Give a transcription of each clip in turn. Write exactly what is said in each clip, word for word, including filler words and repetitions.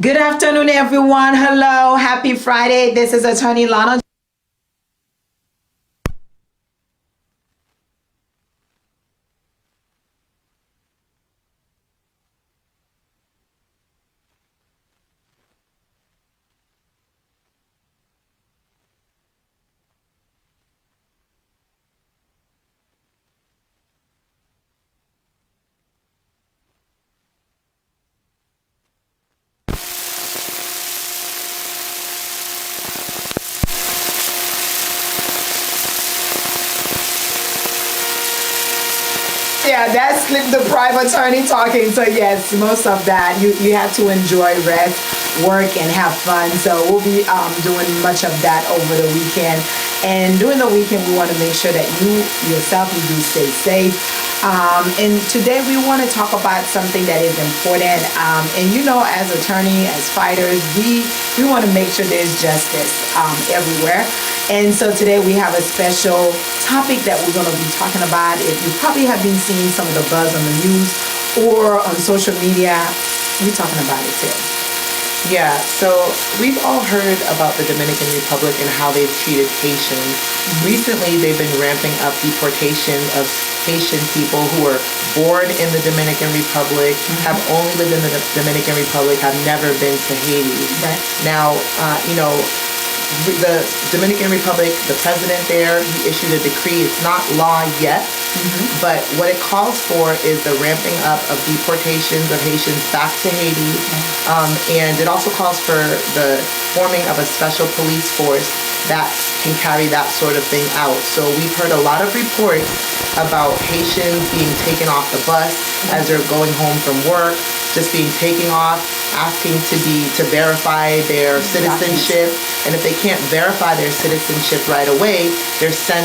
Good afternoon, everyone. Hello, happy Friday. This is Attorney Lana. Yeah, that's sleep deprived attorney talking. So yes, most of that you you have to enjoy, rest, work, and have fun. So we'll be um, doing much of that over the weekend. And during the weekend, we want to make sure that you yourself you do stay safe. Um, and today we want to talk about something that is important. Um, and you know, as attorney, as fighters, we we want to make sure there's justice um, everywhere. And so today we have a special topic that we're going to be talking about. If you probably have been seeing some of the buzz on the news or on social media, we're talking about it too. Yeah, so we've all heard about the Dominican Republic and how they've treated Haitians. Recently, they've been ramping up deportations of Haitian people who were born in the Dominican Republic, have only lived in the Dominican Republic, have never been to Haiti. Right. Now, uh, you know, the Dominican Republic, the president there, he issued a decree. It's not law yet, but what it calls for is the ramping up of deportations of Haitians back to Haiti. Um, and it also calls for the forming of a special police force that can carry that sort of thing out. So we've heard a lot of reports about Haitians being taken off the bus as they're going home from work, just being taken off, asking to be to verify their citizenship, and if they can't verify their citizenship right away, they're sent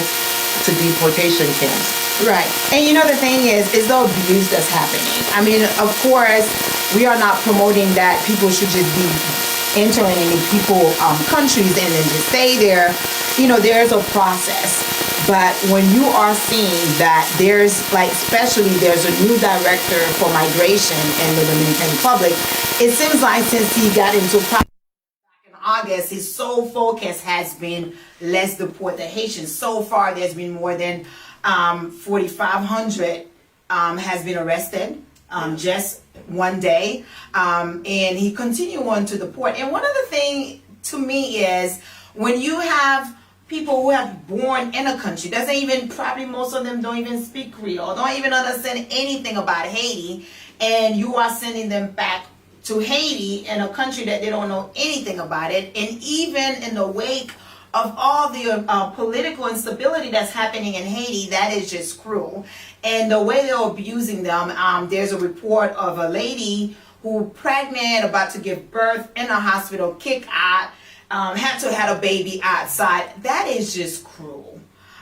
to deportation camps. Right. And you know the thing is, is the abuse that's happening. I mean, of course, we are not promoting that people should just be entering into people um, countries and then just stay there. You know, there's a process. But when you are seeing that there's like, especially there's a new director for migration in the Dominican Republic, it seems like since he got into power back in August, his sole focus has been let's deport the Haitians. So far, there's been more than um, forty-five hundred um, has been arrested um, just one day. Um, and he continued on to deport. And one of the things to me is when you have people who have born in a country, doesn't even, probably most of them don't even speak Creole, don't even understand anything about Haiti, and you are sending them back to Haiti in a country that they don't know anything about it, and even in the wake of all the uh, political instability that's happening in Haiti, that is just cruel. And the way they're abusing them, um, there's a report of a lady who pregnant, about to give birth in a hospital, kicked out, um, had to had a baby outside. That is just cruel.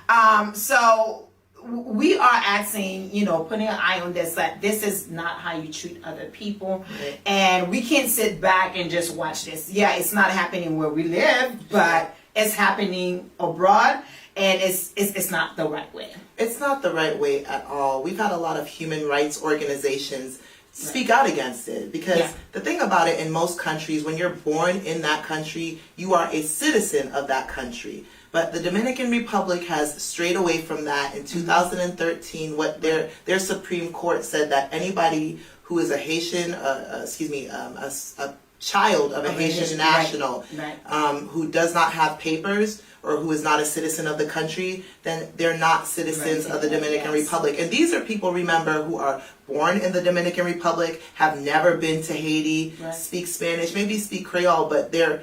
Um, so we are asking, you know, putting an eye on this, that this is not how you treat other people. And we can't sit back and just watch this. Yeah, it's not happening where we live, but it's happening abroad, and it's, it's, it's not the right way. It's not the right way at all. We've had a lot of human rights organizations speak out against it because the thing about it, in most countries, when you're born in that country, you are a citizen of that country. But the Dominican Republic has strayed away from that. In two thousand thirteen, what their their Supreme Court said that anybody who is a Haitian, uh, uh, excuse me, um, a, a child of a Haitian national um, who does not have papers or who is not a citizen of the country, then they're not citizens of the Dominican Republic. And these are people, remember, who are born in the Dominican Republic, have never been to Haiti, speak Spanish, maybe speak Creole, but they're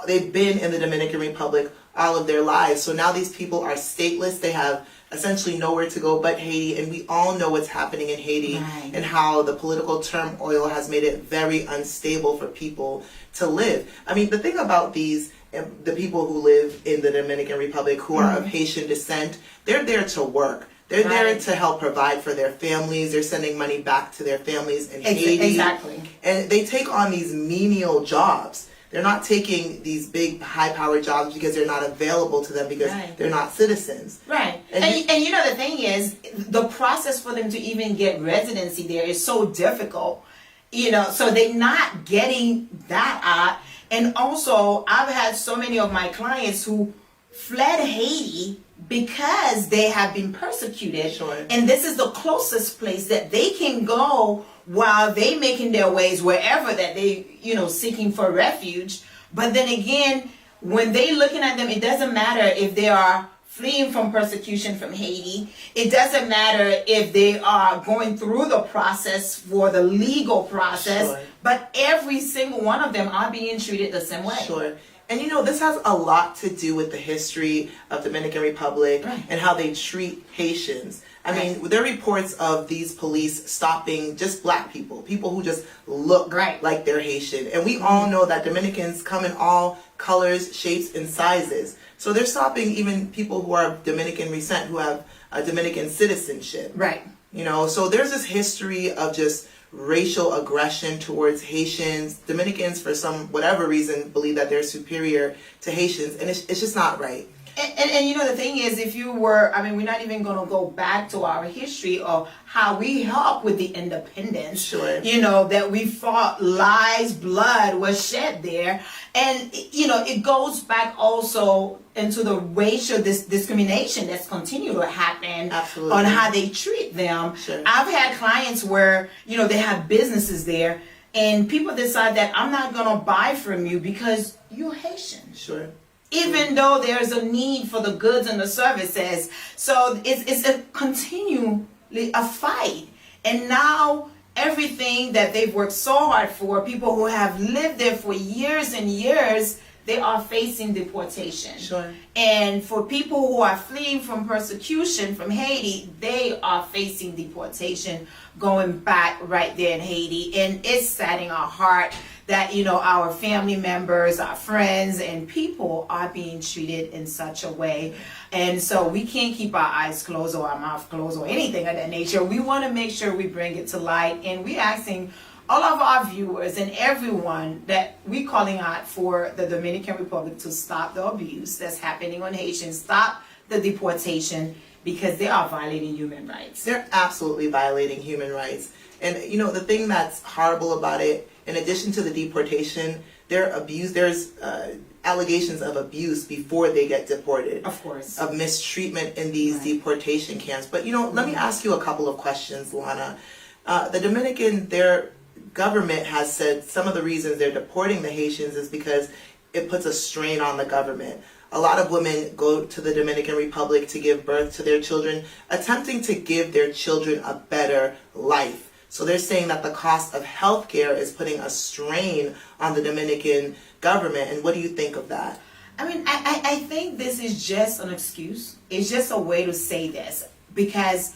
they've been in the Dominican Republic all of their lives. So now these people are stateless. They have essentially nowhere to go but Haiti. And we all know what's happening in Haiti and how the political turmoil has made it very unstable for people to live. I mean, the thing about these, um, the people who live in the Dominican Republic who are of Haitian descent, they're there to work. They're there to help provide for their families. They're sending money back to their families in Haiti. Exactly. And they take on these menial jobs. They're not taking these big, high powered jobs because they're not available to them because they're not citizens. Right. And, and, you, and you know the thing is, the process for them to even get residency there is so difficult. You know, so they're not getting that out. And also, I've had so many of my clients who fled Haiti because they have been persecuted. Sure. And this is the closest place that they can go while they making their ways wherever that they, you know, seeking for refuge. But then again, when they looking at them, it doesn't matter if they are fleeing from persecution from Haiti. It doesn't matter if they are going through the process for the legal process, sure, but every single one of them are being treated the same way. Sure. And you know, this has a lot to do with the history of Dominican Republic, right, and how they treat Haitians. I, right, mean, there are reports of these police stopping just black people, people who just look, right, like they're Haitian. And we all, mm-hmm, know that Dominicans come in all colors, shapes, and sizes. So they're stopping even people who are of Dominican descent, who have a Dominican citizenship. Right. You know, so there's this history of just racial aggression towards Haitians. Dominicans, for some whatever reason, believe that they're superior to Haitians, and it's, it's just not right. And, and, and you know, the thing is, if you were, I mean, we're not even going to go back to our history of how we help with the independence. Sure. You know, that we fought, lives, blood was shed there. And, you know, it goes back also into the racial dis- discrimination that's continued to happen, absolutely, on how they treat them. Sure. I've had clients where, you know, they have businesses there, and people decide that, "I'm not going to buy from you because you're Haitian." Sure. Even though there's a need for the goods and the services. So it's, it's a continually a fight. And now everything that they've worked so hard for, people who have lived there for years and years, they are facing deportation. Sure. And for people who are fleeing from persecution from Haiti, they are facing deportation going back right there in Haiti. And it's saddening our heart that, you know, our family members, our friends, and people are being treated in such a way. And so we can't keep our eyes closed or our mouth closed or anything of that nature. We want to make sure we bring it to light, and we asking all of our viewers and everyone that we calling out for the Dominican Republic to stop the abuse that's happening on Haitians, stop the deportation, because they are violating human rights. They're absolutely violating human rights. And you know, the thing that's horrible about it, in addition to the deportation, there are abuse, there's uh, allegations of abuse before they get deported. Of course. Of mistreatment in these, right, deportation camps. But you know, let me, mm-hmm, ask you a couple of questions, Lana. Uh, the Dominican, their government has said some of the reasons they're deporting the Haitians is because it puts a strain on the government. A lot of women go to the Dominican Republic to give birth to their children, attempting to give their children a better life. So they're saying that the cost of health care is putting a strain on the Dominican government. And what do you think of that? I mean, I, I, I think this is just an excuse. It's just a way to say this because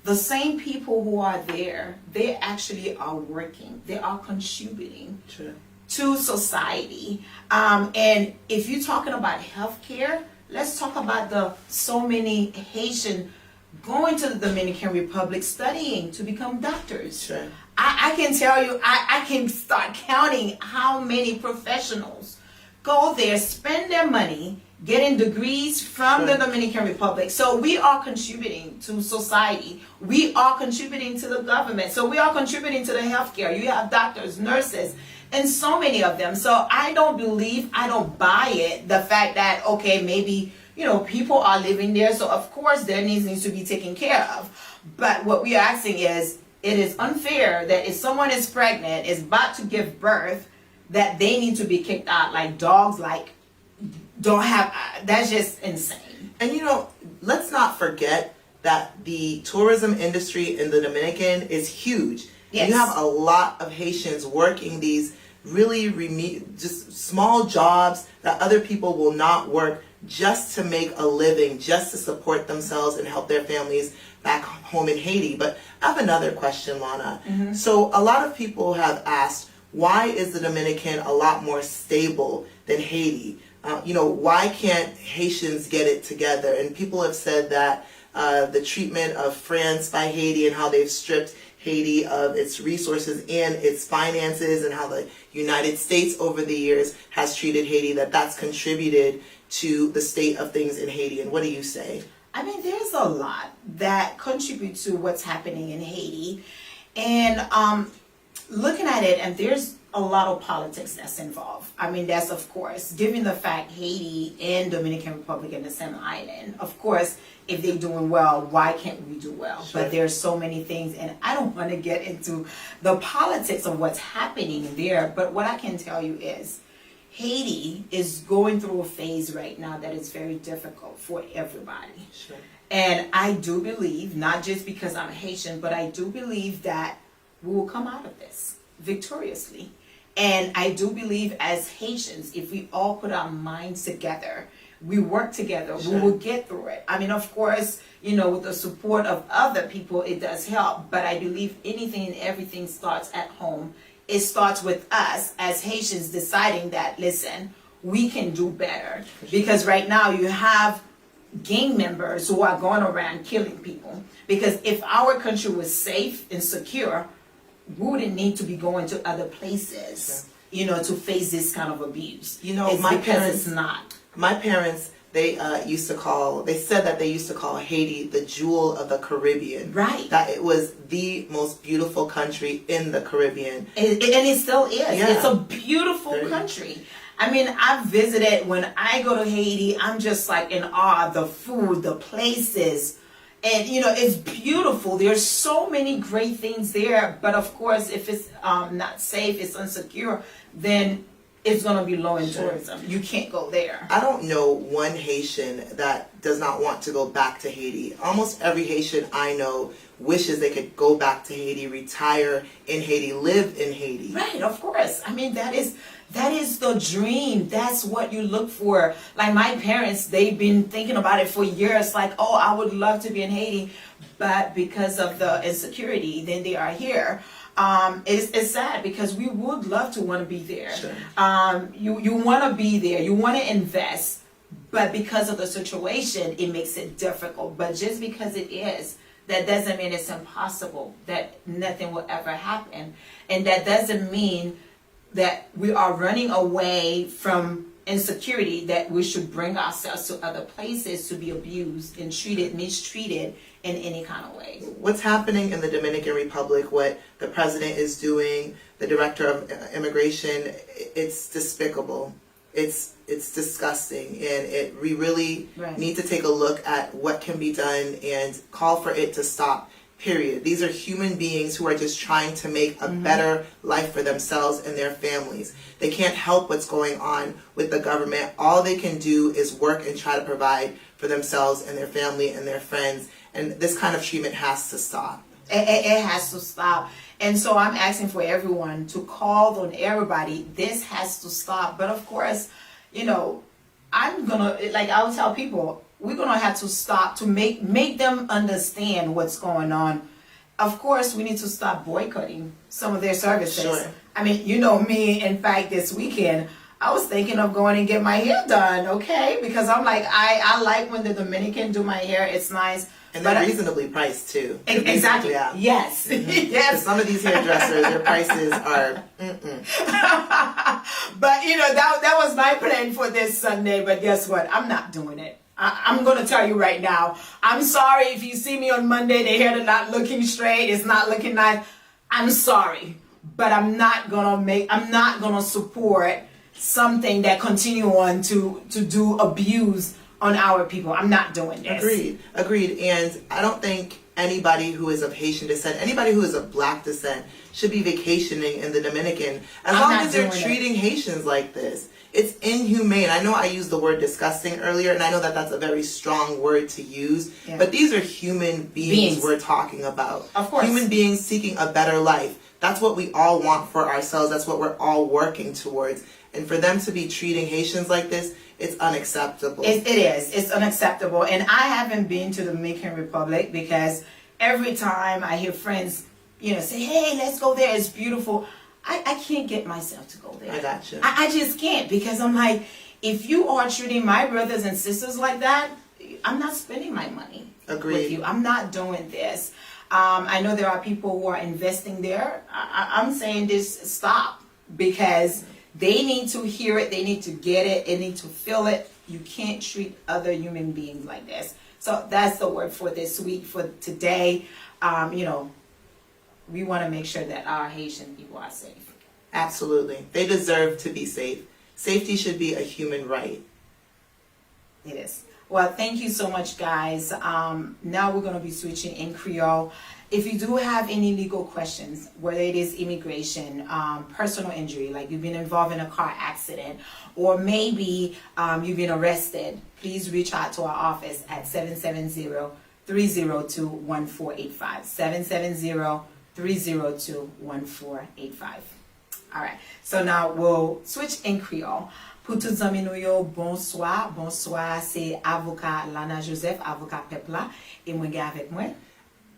the same people who are there, they actually are working, they are contributing, true, to society. Um, and if you're talking about healthcare, let's talk about the so many Haitian going to the Dominican Republic studying to become doctors. Sure. I, I can tell you, I, I can start counting how many professionals go there, spend their money, getting degrees from, sure, the Dominican Republic. So we are contributing to society. We are contributing to the government. So we are contributing to the healthcare. You have doctors, nurses, and so many of them. So I don't believe, I don't buy it, the fact that, okay, maybe, you know, people are living there, so of course their needs needs to be taken care of. But what we are asking is, it is unfair that if someone is pregnant, is about to give birth, that they need to be kicked out like dogs, like, don't have, uh, that's just insane. And you know, let's not forget that the tourism industry in the Dominican is huge. Yes. And you have a lot of Haitians working these really reme- just small jobs that other people will not work just to make a living, just to support themselves and help their families back home in Haiti. But I have another question, Lana. Mm-hmm. So a lot of people have asked, why is the Dominican a lot more stable than Haiti? Uh, you know, why can't Haitians get it together? And people have said that uh, the treatment of France by Haiti and how they've stripped Haiti of its resources and its finances, and how the United States over the years has treated Haiti, that that's contributed to the state of things in Haiti. And what do you say? I mean, there's a lot that contribute to what's happening in Haiti. And um, Looking at it, and there's a lot of politics that's involved. I mean, that's of course, given the fact Haiti and Dominican Republic in the same island, of course, if they're doing well, why can't we do well? Sure. But there's so many things, and I don't want to get into the politics of what's happening there. But what I can tell you is, Haiti is going through a phase right now that is very difficult for everybody. Sure. And I do believe, not just because I'm Haitian, but I do believe that we will come out of this victoriously. And I do believe as Haitians, if we all put our minds together, we work together, we Sure. will get through it. I mean, of course, you know, with the support of other people, it does help. But I believe anything and everything starts at home. It starts with us as Haitians deciding that, listen, we can do better. Because right now you have gang members who are going around killing people. Because if our country was safe and secure, we wouldn't need to be going to other places, you know, to face this kind of abuse. You know, It's my because parents, it's not. My parents, they uh, used to call, they said that they used to call Haiti the jewel of the Caribbean. Right. That it was the most beautiful country in the Caribbean. And, and it still is. Yeah. It's a beautiful Very. country. I mean, I've visited, when I go to Haiti, I'm just like in awe of the food, the places. And you know, it's beautiful. There's so many great things there. But of course, if it's um, not safe, it's insecure, then it's going to be low in Sure. tourism. You can't go there. I don't know one Haitian that does not want to go back to Haiti. Almost every Haitian I know wishes they could go back to Haiti, retire in Haiti, live in Haiti. Right, of course. I mean, that is that is the dream. That's what you look for. Like my parents, they've been thinking about it for years. Like, oh, I would love to be in Haiti, but because of the insecurity, then they are here. Um, it's, it's sad because we would love to want to be there. Sure. Um, you you want to be there. You want to invest, but because of the situation, it makes it difficult. But just because it is, that doesn't mean it's impossible, that nothing will ever happen. And that doesn't mean that we are running away from insecurity, that we should bring ourselves to other places to be abused and treated, mistreated in any kind of way. What's happening in the Dominican Republic, what the president is doing, the director of uh, immigration, it's despicable. It's it's disgusting, and it we really Right. need to take a look at what can be done and call for it to stop. Period. These are human beings who are just trying to make a better life for themselves and their families. They can't help what's going on with the government. All they can do is work and try to provide for themselves and their family and their friends. And this kind of treatment has to stop. It, it, it has to stop. And so I'm asking for everyone to call on everybody. This has to stop. But of course, you know, I'm gonna, like, I'll tell people, we're gonna have to stop to make make them understand what's going on. Of course, we need to stop boycotting some of their services. Sure. I mean, you know me. In fact, this weekend, I was thinking of going and get my hair done, okay? Because I'm like, I, I like when the Dominican do my hair. It's nice. And they're reasonably priced too. Exactly. Yeah. Yes. Yes. Some of these hairdressers, their prices are. Mm-mm. But you know that that was my plan for this Sunday. But guess what? I'm not doing it. I, I'm gonna tell you right now. I'm sorry if you see me on Monday. The hair is not looking straight. It's not looking nice. I'm sorry, but I'm not gonna make. I'm not gonna support something that continue on to to do abuse on our people. I'm not doing this. Agreed. Agreed. And I don't think anybody who is of Haitian descent, anybody who is of black descent, should be vacationing in the Dominican. As I'm long not as they're doing it. treating Haitians like this, it's inhumane. I know I used the word disgusting earlier, and I know that that's a very strong word to use, Yeah. but these are human beings Beings. we're talking about. Of course. Human beings seeking a better life. That's what we all want for ourselves. That's what we're all working towards. And for them to be treating Haitians like this, it's unacceptable. It, it is. It's unacceptable. And I haven't been to the Dominican Republic because every time I hear friends, you know, say, "Hey, let's go there. It's beautiful." I, I can't get myself to go there. I got you. I, I just can't, because I'm like, if you are treating my brothers and sisters like that, I'm not spending my money Agreed. with you. I'm not doing this. Um, I know there are people who are investing there. I, I, I'm saying this, stop, because they need to hear it, they need to get it, they need to feel it. You can't treat other human beings like this. So that's the word for this week, for today. Um, you know, We want to make sure that our Haitian people are safe. Absolutely. They deserve to be safe. Safety should be a human right. It is. Well, thank you so much, guys. Um, now we're going to be switching in Creole. If you do have any legal questions, whether it is immigration, um, personal injury, like you've been involved in a car accident, or maybe um, you've been arrested, please reach out to our office at seven seven zero, three zero two, one four eight five. seven seven zero, three zero two, one four eight five. Alright, so now we'll switch in Creole. Pou tout zanmi nou yo, bonswa, bonswa, se avoka Lana Joseph, avoka pèp la, e mwen gen avèk mwen.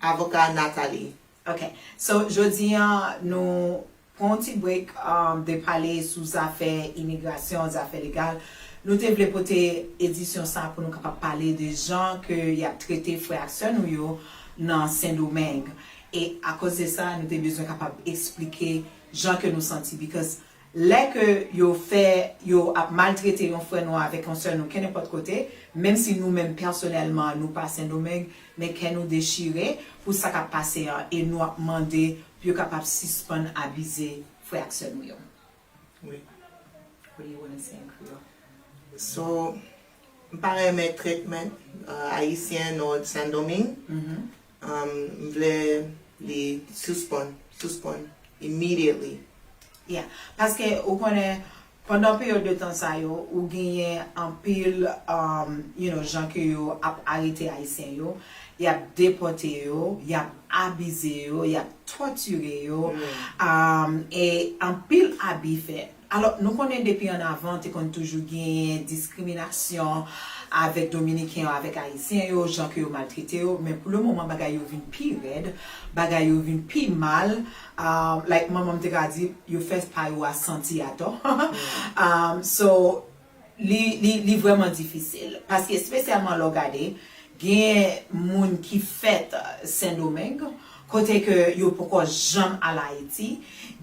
Avoka Nathalie. Ok, so jodi an nou pran yon ti break um, de pale sou zafè imigrasyon, zafè legal. Nou te vle pote edisyon sa pou nou kapab pale de jan ke y ap trete frè ak sè nou yo nan Sendomeng. E akoz de sa, nou te bezwen kapab eksplike jan ke nou santi. Because lè ke yo fè, yo ap maltrete yon frè nou avèk yon sè nou kenenpòt kote, menm si nou menm pèsonèlman nou pa Sendomeng, men kè nou dechire pou sa k ap pase an e nou ap mande pou yo kapab sispann abize frè ak sè nou yo. Wi. What do you want to say in Creole? So, m pa renmen tretman uh, Ayisyen nan Sendomeng. Mhm. Um, m vle li sispann, sispann immediately. Yeah, paske ou konnen pandan peryòd de tan sa yo, ou genyen anpil um, you know, jan ke yo ap arete Ayisyen yo, y ap depòte yo, y ap abize yo, y ap tòtire yo, um, e anpil abi fèt. Alò, nou konnen depi ann avan, te konn toujou genyen diskriminasyon avèk Dominiken yo, avèk Ayisyen yo, jan ke yo maltrete yo, men pou le moman, bagay yo vin pi rèd, bagay yo vin pi mal, um, like manman m te ka di, yo fè pa yo a santi atò. um, so, li, li, li vrèman difisil, paske espesyalman lè w gade, gen moun ki fèt Sendomeng, kote ke yo poko janm al Ayiti,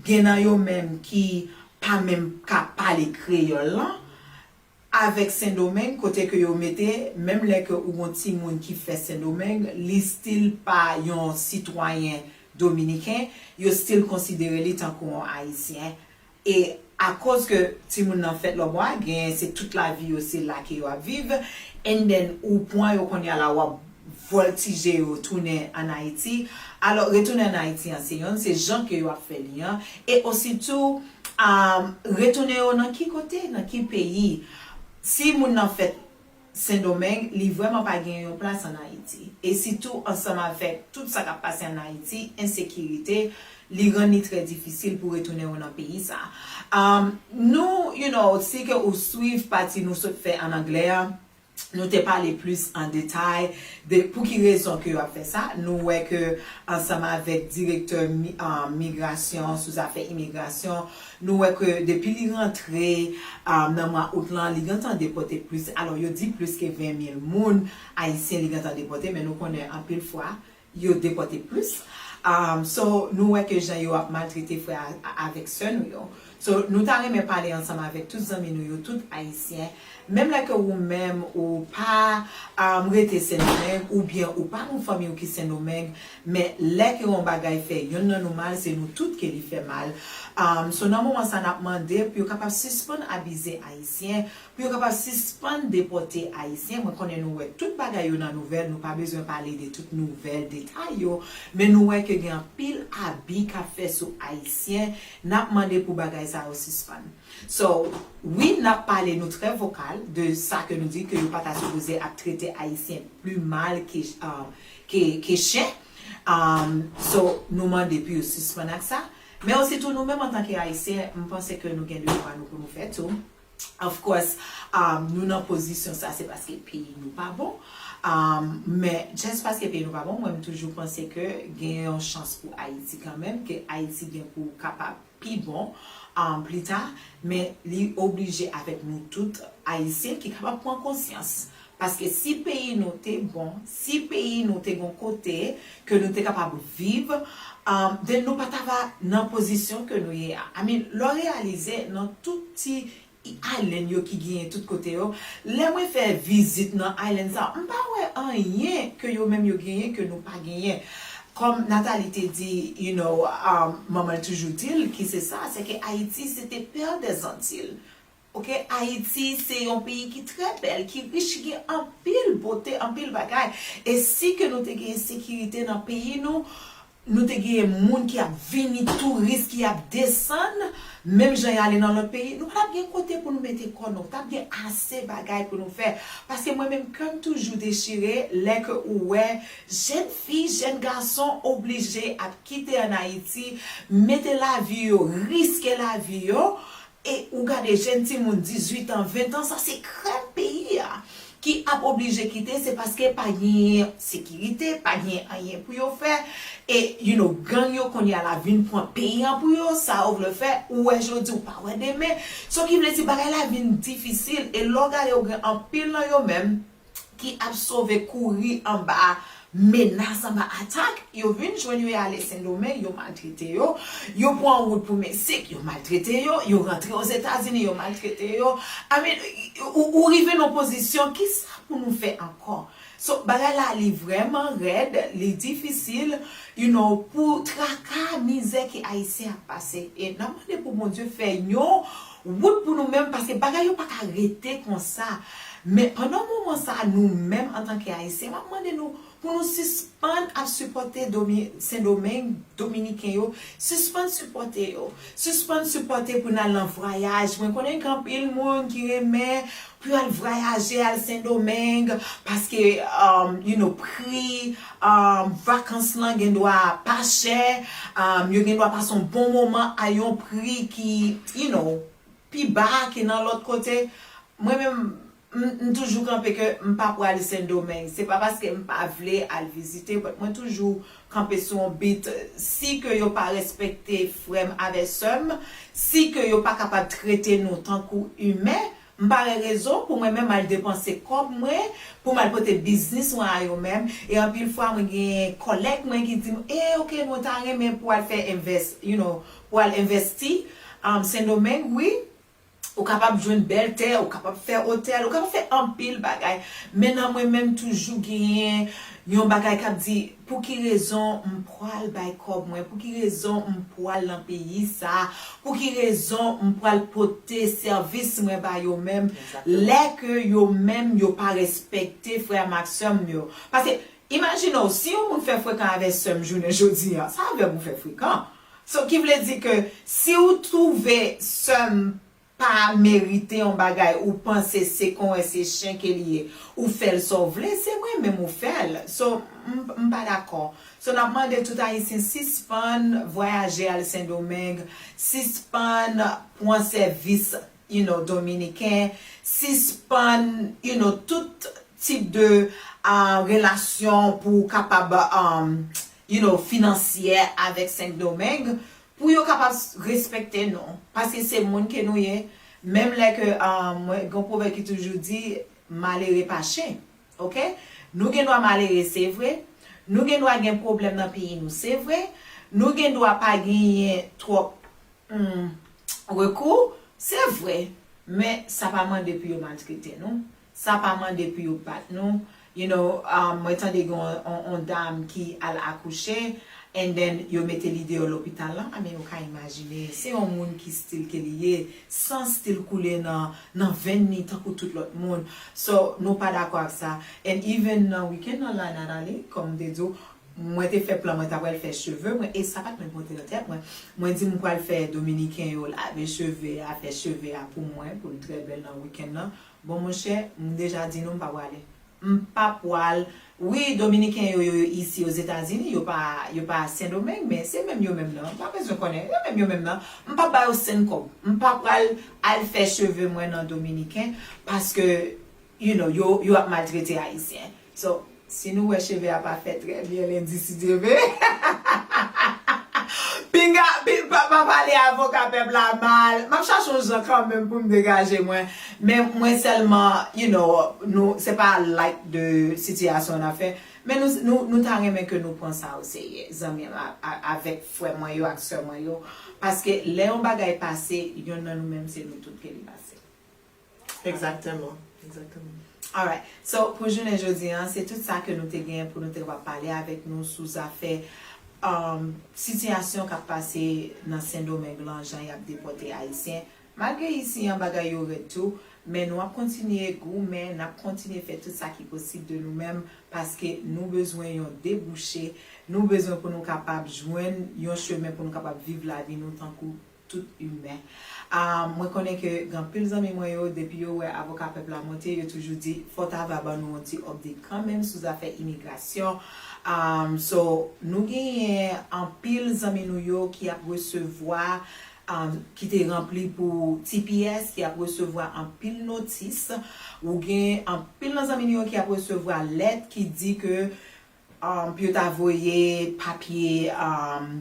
gen nan yo menm ki pa menm ka pale kreyòl lan, avèk Sendomeng, kote ke yo mete, menm lè ke ou gon timoun ki fèt Sendomeng, li still pa yon sitwayen dominiken, yo still konsidere li tankou yon Ayisyen. E akoz ke timoun nan fèt lòbò a, gen se tout lavi yo se la ke yo ap viv, and then ou pran yo kounye a la w ap vòltije yo tounen ann Ayiti. Alò, retounen ann Ayiti an se yonn, se jan ke yo ap fè li an. E ositou, um, retounen yo nan ki kote, nan ki peyi? Si moun nan fèt Sendomeng, li vrèman pa gen yon plas ann Ayiti. E sitou ansanm avèk tout sa k ap pase ann Ayiti, ensekirite, li rann li trè difisil pou retounen yo nan peyi sa. Um, nou, you know, si ke ou swiv pati nou sot fè ann anglè a, nou te pale plis an detay de pou ki rezon ke yo ap fè sa. Nou wè ke ansanm avèk direktè mi, uh, migrasyon, sou zafè imigrasyon, nou wè ke depi li rantre um, nan mwa out lan, li gentan depòte plis. Alò, yo di plis ke ven mil moun ayisyen li gentan depòte, men nou konnen anpil fwa, yo depòte plis. Um, so, nou wè ke jan yo ap maltrete frè a, a, avèk sè nou yo. So, nou ta renmen pale ansanm avèk tout zanmi nou yo, tout ayisyen. Menm lè ke ou menm ou pa um, rete Sendomeng, oubyen ou pa gon fanmi w ki Sendomeng, men lè ke yon bagay fè yonn nan nou mal, se nou tout ke li fè mal. Um, so, nan moman sa, n ap mande pou yo kapab sispann abize ayisyen, pou yo kapab sispann depòte ayisyen. Mwen konnen nou wè tout bagay yo nan nouvèl, nou pa bezwen pale de tout nouvèl, detay yo, men nou wè ke gen anpil abi k ap fè sou ayisyen. N ap mande pou bagay sa yo sispann. So, wi, n ap pale, nou trè vokal de sa ke nou di ke yo pa ta sipoze ap trete ayisyen pli mal ke, uh, ke, ke chen. Um, so, nou mande pou yo sispann ak sa. Men ositou, nou menm antanke ayisyen, m panse ke nou gen devwa nou pou nou fè tou. Of course, um, nou nan pozisyon sa, se paske peyi nou pa bon. Um, men, just paske peyi nou pa bon, mwen, m toujou panse ke gen yon chans pou Ayiti kanmenm, ke Ayiti gen pou kapab pi bon, um, pli ta, men li oblije avèk nou tout ayisyen ki kapab pran konsyans. Paske si peyi nou te bon, si peyi nou te gon kote ke nou te kapab viv, um, then nou pa ta va nan pozisyon ke nou ye a. I mean, lè w reyalize nan tout ti island yo ki genyen tout kote yo, lè mwen fè vizit nan island sa, m pa wè anyen ke yo menm yo genyen ke nou pa genyen. Kòm Nathalie te di, you know, um, manman l toujou di l, ki se sa, se ke Ayiti se te père des Antilles. Ok, Ayiti se yon peyi ki trè bèl, ki rich, ki gen anpil bote, anpil bagay. E si ke nou te gen sekirite nan peyi nou, nou te gen moun ki ap vini, touris ki ap desann, menm jan y ale nan lòt peyi, nou pa t ap gen kote pou nou mete kò nou, t ap gen ase bagay pou nou fè. Paske mwen menm, kè m toujou dechire lè ke ou wè jèn fi, jèn gason oblije ap kite ann Ayiti, mete lavi yo, riske lavi yo, e ou gade jèn timoun dizuit an, ven an, sa se krèm peyi a, ki ap oblije kite, se paske pa genyen sekirite, pa genyen anyen pou yo fè, e, you know, gang yo kounye a la vin pran peyi an pou yo, sa yo vle fè, ou wè jodi, ou pa wè demen. So ki vle di bagay la vin difisil, e lè w gade, ou gen anpil nan yo menm ki ap sove kouri anba menas, anba atak, yo vin jwenn yo, y ale Sendomeng, yo maltrete yo, yo pran wout pou Meksik, yo maltrete yo, yo rantre Ozetazini, yo maltrete yo. I mean, ou, ou rive nan pozisyon, kisa pou nou fè ankò? So, bagay la, li vrèman rèd, li difisil, you know, pou traka, mizè ke Ayisyen ap pase. E n ap mande pou Bondye fè yon wout pou nou menm, paske bagay yo pa ka rete konsa. Men pandan moman sa, nou menm antanke Ayisyen, m ap mande nou pou nou sispann ap sipòte Domi-, Sendomeng, Dominiken yo, sispann sipòte yo, sispann sipòte pou n al nan vwayaj. Mwen konnen gen anpil moun ki renmen pou yo al vwayaje, al Sendomeng, paske, um, you know, pri, um, vakans lan gen dwa pa chè, um, yo gen dwa pase yon bon moman a yon pri ki, you know, pi ba ke nan lòt kote. Mwen menm, m, m toujou kanpe ke m pa pral Sendomeng. Se pa paske m pa vle al vizite, but mwen toujou kanpe sou yon bit. Si ke yo pa respekte frè m avè sè m, si ke yo pa kapab trete nou tankou imen, m pa wè rezon pou mwen menm al depanse kòb mwen, pou m al pote biznis mwen a yo menm. E anpil fwa, mwen gen kòlèg mwen ki di m, e, ok, nou ta renmen pou al fè envès-, you know, pou al envèsti, um, Sendomeng, wi. Ou kapab jwenn bèl tè, ou kapab fè otèl, ou kapab fè anpil bagay. Men nan mwen menm toujou genyen yon bagay k ap di, pou ki rezon m pral bay kòb mwen, pou ki rezon m pral nan peyi sa, pou ki rezon m pral pote sèvis mwen ba yo menm, lè ke yo menm yo pa respekte frè m ak sè m yo. Paske, imajine w, si yon moun fè frekan avè sè m jounen jodi a, sa avè w pou fè frekan. So, ki vle di ke si w twouve sè m pa merite yon bagay, ou panse se konwè se chen ke li ye, ou fè l sa w vle, se mwen menm ou fè l. So, m, m pa dakò. So, n ap mande tout Ayisyen sispann vwayaje al Sendomeng, sispann pran sèvis, you know, Dominiken, sispann, you know, tout tip de, ah, relasyon pou w kapab, um, you know, finansyè avèk Sendomeng, pou yo kapab s-, respekte nou. Paske se moun ke nou ye. Menm lè ke, ah, mwen, gen yon pwovèb ki toujou di, malere pa chen. Ok? Nou gen dwa malere, se vre. Nou gen dwa gen pwoblèm nan peyi nou, se vre. Nou gen dwa pa genyen twòp, hmm, rekou, se vre. Men sa pa mande pou yo maltrete nou. Sa pa mande pou yo bat nou. You know, um, mwen tande gen on, on, on dam ki al akouche, and then yo mete li deyò lopital lan. I mean, ou ka imajine, se yon moun ki stil ke li ye, san stil koule nan, nan venn li tankou tout lòt moun. So, nou pa dakò ak sa. And even nan weekend nan la, Nathalie, kòm m te di w, mwen te fè plan, mwen ta pral fè cheve mwen, e sa pa t menm monte nan tèt mwen. Mwen di m pral fè Dominiken yo lave cheve a, fè cheve a pou mwen, pou l trè bèl nan weekend nan. Bon, monchè, m deja di nou m pa prale. M pa pral. Wi, Dominiken yo, yo, yo isi Ozetazini, yo pa, yo pa Sendomeng, men se menm yo menm nan. M pa bezwen konnen, yo menm yo menm nan. M pa ba yo senn kòb. M pa pral al fè cheve mwen nan Dominiken, paske, you know, yo, yo ap maltrete Ayisyen. So, si nou wè cheve a pa fè trè byen lendi, si Dye vle, pinga, pi-, pa, pa pale avoka pèp la mal. M ap chache yon jan kanmenm pou m degaje mwen. Men mwen sèlman, you know, nou, se pa light de sitiyasyon n ap fè. Men nou, nou, nou ta renmen ke nou pran sa o serye, zanmi m, a, a, avèk frè mwen yo, ak sè mwen yo. Paske lè yon bagay pase, yonn nan nou menm, se nou tout ke li pase. Egzakteman, egzakteman. Alright. So, pou jounen jodi an, se tout sa ke nou te gen pou nou te kapab pale avèk nou sou zafè um, sitiyasyon k ap pase nan Sendomeng lan, jan y ap depòte Ayisyen. Malgre isi an bagay yo rèd tou, men nou ap kontinye goumen, n ap kontinye fè tout sa ki posib de nou menm, paske nou bezwen yon debouche, nou bezwen pou nou kapab jwenn yon chemen pou nou kapab viv lavi nou tankou tout imen. Ah, mwen konnen ke gen anpil zanmi mwen yo, depi yo wè Avoka Pèp la monte, yo toujou di, fò ta va ban nou yon ti update kanmenm sou zafè imigrasyon. Um, so, nou genyen anpil zanmi nou yo ki ap resevwa, um, ki te ranpli pou T P S, ki ap resevwa anpil notis. Ou gen anpil nan zanmi nou yo ki ap resevwa lèt ki di ke um, pou yo ta voye papye um,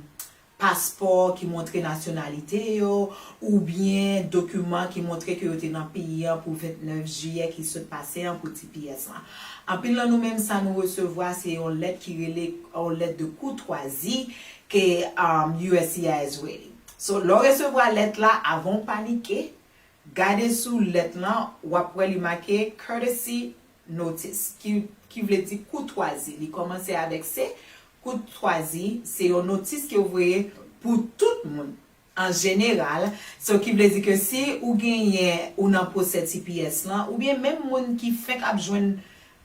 paspò ki montre nasyonalite yo, oubyen dokiman ki montre ke yo te nan peyi an pou vennèf jiyè ki sot pase an pou T P S lan. Anpil nan nou menm, sa nou resevwa, se yon lèt ki rele yon lèt de koutwazi ke um, U S C I S voye li. So, lè w resevwa lèt la, avan w panike, gade sou lèt lan, w ap wè li make courtesy notice, ki, ki vle di koutwazi. Li kòmanse avèk C. Koutwazi, se yon notis ke w voye pou tout moun, an jeneral. So, ki vle di ke si ou genyen, ou nan pwosè T P S lan, oubyen menm moun ki fenk ap jwenn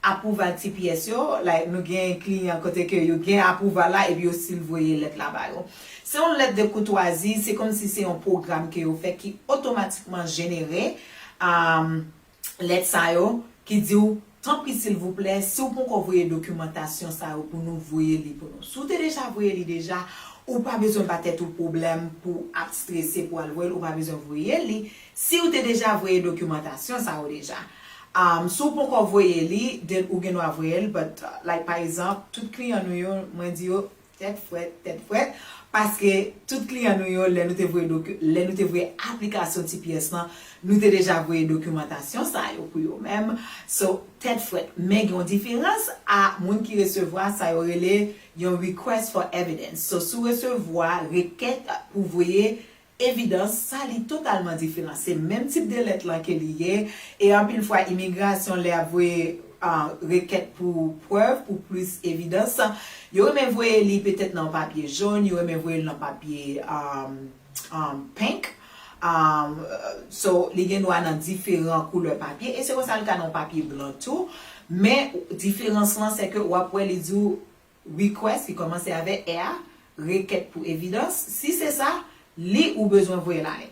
apwouval T P S yo, like, nou gen kliyan kote ke yo gen apwouval la, epi yo still voye lèt la ba yo. Se yon lèt de koutwazi, se kòmsi se yon pwogram ke yo fè ki otomatikman jenere, um, lèt sa yo ki di w, tanpri silvouplè, si w poko voye dokimantasyon sa yo pou nou voye li pou nou. Si w te deja voye li deja, ou pa bezwen ba tèt ou pwoblèm pou ap strese pou al voye l, ou pa bezwen voye li. Si w te deja voye dokimantasyon sa yo deja. Um, si w poko voye li, then ou gen dwa voye l, but uh, like pa egzanp, tout kliyan nou yo, mwen di yo, tèt frèt, tèt frèt, paske tout kliyan nou yo, lè nou te voye doki, lè nou te voye aplikasyon T P S lan, nou te deja voye dokimantasyon sa yo pou yo menm. So, tèt frèt. Men gen yon diferans a moun ki resevwa sa yo rele yon request for evidence. So, si w resevwa rekèt pou voye evidans, sa li totalman diferan. Se menm tip de lèt lan ke li ye, e anpil fwa imigrasyon lè ap voye uh, rekèt pou prèv, pou plis evidans, yo renmen voye li petèt nan papye jòn, yo renmen voye l nan papye um, um, pink. Um, so, li gen dwa nan diferan koulè papye, e se konsa l ka nan papye blan tou. Men, diferans lan, se ke w ap wè li di w request, ki kòmanse avèk R, rekèt pou evidans. Si se sa, li ou bezwen voye l ale.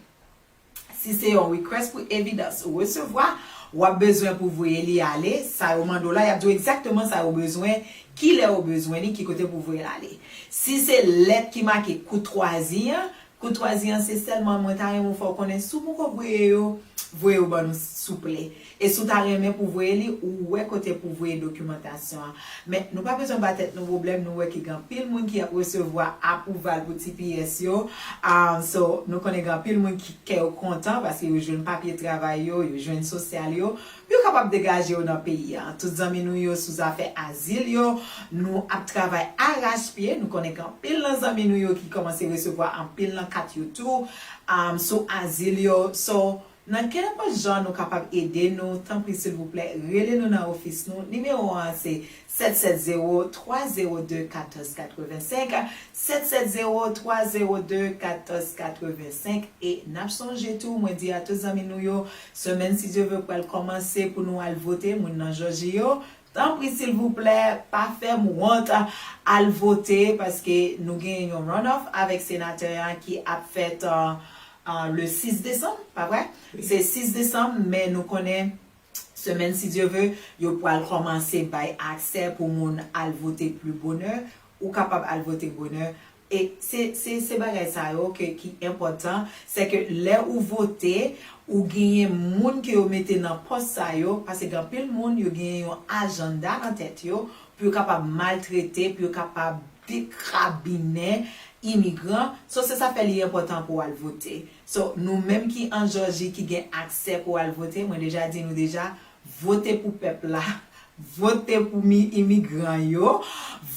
Si se yon request pou evidans ou resevwa, w ap bezwen pou voye li ale, sa yo mande w la, y ap di w egzakteman sa yo bezwen, kilè yo bezwen li, ki kote pou voye l ale. Si se lèt ki make koutwazi an, koutwazi an se sèlman mwen ta renmen w fè w konnen si w poko voye yo, voye yo ban nou souple. E si w ta renmen pou voye li, ou wè kote pou voye dokimantasyon an. Men, nou pa bezwen ba tèt nou pwoblèm, nou wè ke gen anpil moun ki ap resevwa apwouval pou T P S yo. Um, so, nou konnen gen anpil moun ki kè yo kontan paske yo jwenn papye travay yo, yo jwenn sosyal yo, pou yo kapab degaje yo nan peyi a. Tout zanmi nou yo sou zafè azil yo, nou ap travay arachpye. Nou konnen gen anpil nan zanmi nou yo ki kòmanse resevwa anpil nan kat yo tou um, sou azil yo. So, nan kenenpòt jan nou kapab ede nou, tanpri silvouplè, rele nou nan ofis nou. Nimewo an se sèt sèt zewo, twa zewo de, katòz katrevensenk, sèt sèt zewo, twa zewo de, katòz katrevensenk. E n ap sonje tou, mwen di a tout zanmi nou yo, semèn si Dye vle pral kòmanse pou nou al vote, moun nan Jòji yo. Tanpri silvouplè, pa fè m wont, al vote, paske nou gen yon runoff avèk senatè a ki ap fèt uh, uh, le sis desanm, pa vre? Se sis desanm, men nou konnen semèn si Dye vle, yo pral kòmanse bay aksè pou moun al vote pli bonè. Ou kapab al vote bonè. E se, se, se bagay sa yo ke, ki enpòtan, se ke lè ou vote, ou genyen moun ke yo mete nan pòs sa yo, paske gen anpil moun, yo genyen yon ajanda nan tèt yo, pou yo kapab maltrete, pou yo kapab dekrabinen imigran. So, se sa fè li enpòtan pou w al vote. So, nou menm ki an Jòji, ki gen aksè pou w al vote, mwen deja di nou deja, vote pou pèp la. Vote pou mi imigran yo.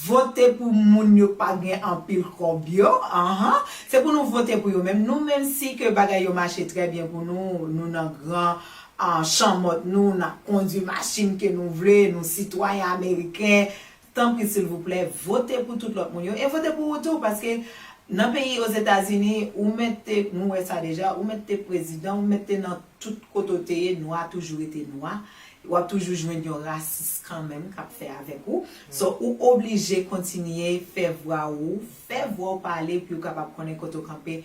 Vote pou moun yo pa gen anpil kòb yo. Anhan. Se pou nou vote pou yo menm. Nou menm si ke bagay yo mache trè byen pou nou, nou nan gran ah, chanmòt nou, n ap kondwi machin ke nou vle, nou sitwayen ameriken. Tanpri, silvouplè, vote pou tout lòt moun yo. E vote pou ou tou, paske nan peyi Ozetazini, ou mete, nou wè sa deja, ou mete prezidan, ou mete nan tout kote w te ye, nwa toujou rete nwa. W ap toujou jwenn yon rasis kanmenm k ap fè avèk ou. So, ou oblije kontinye fè vwa ou, fè vwa w pale pou yo kapab konnen kote w kanpe,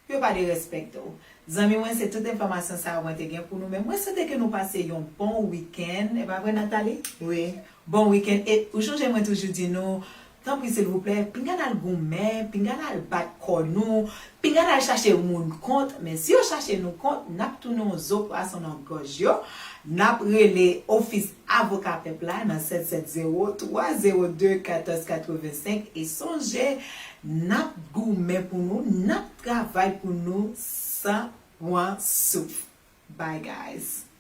pou yo pa derespekte w. Zanmi mwen, se tout enfòmasyon sa yo mwen te gen pou nou, men mwen swete ke nou pase yon bon wikenn. E pa vre, Nathalie? Wi. Bon wikenn. E ou chonje mwen toujou di nou, tanpri, silvouplè, pinga n al goumen, pinga n al bat kò nou, pinga n al chache moun kont, men si yo chache nou kont, n ap tounen yon zo pwason nan gòj yo, n ap rele ofis avoka pèp la nan sèt sèt zewo, twa zewo de, katòz katrevensenk, e sonje, n ap goumen pou nou, n ap travay pou nou san pran souf. Bye, guys.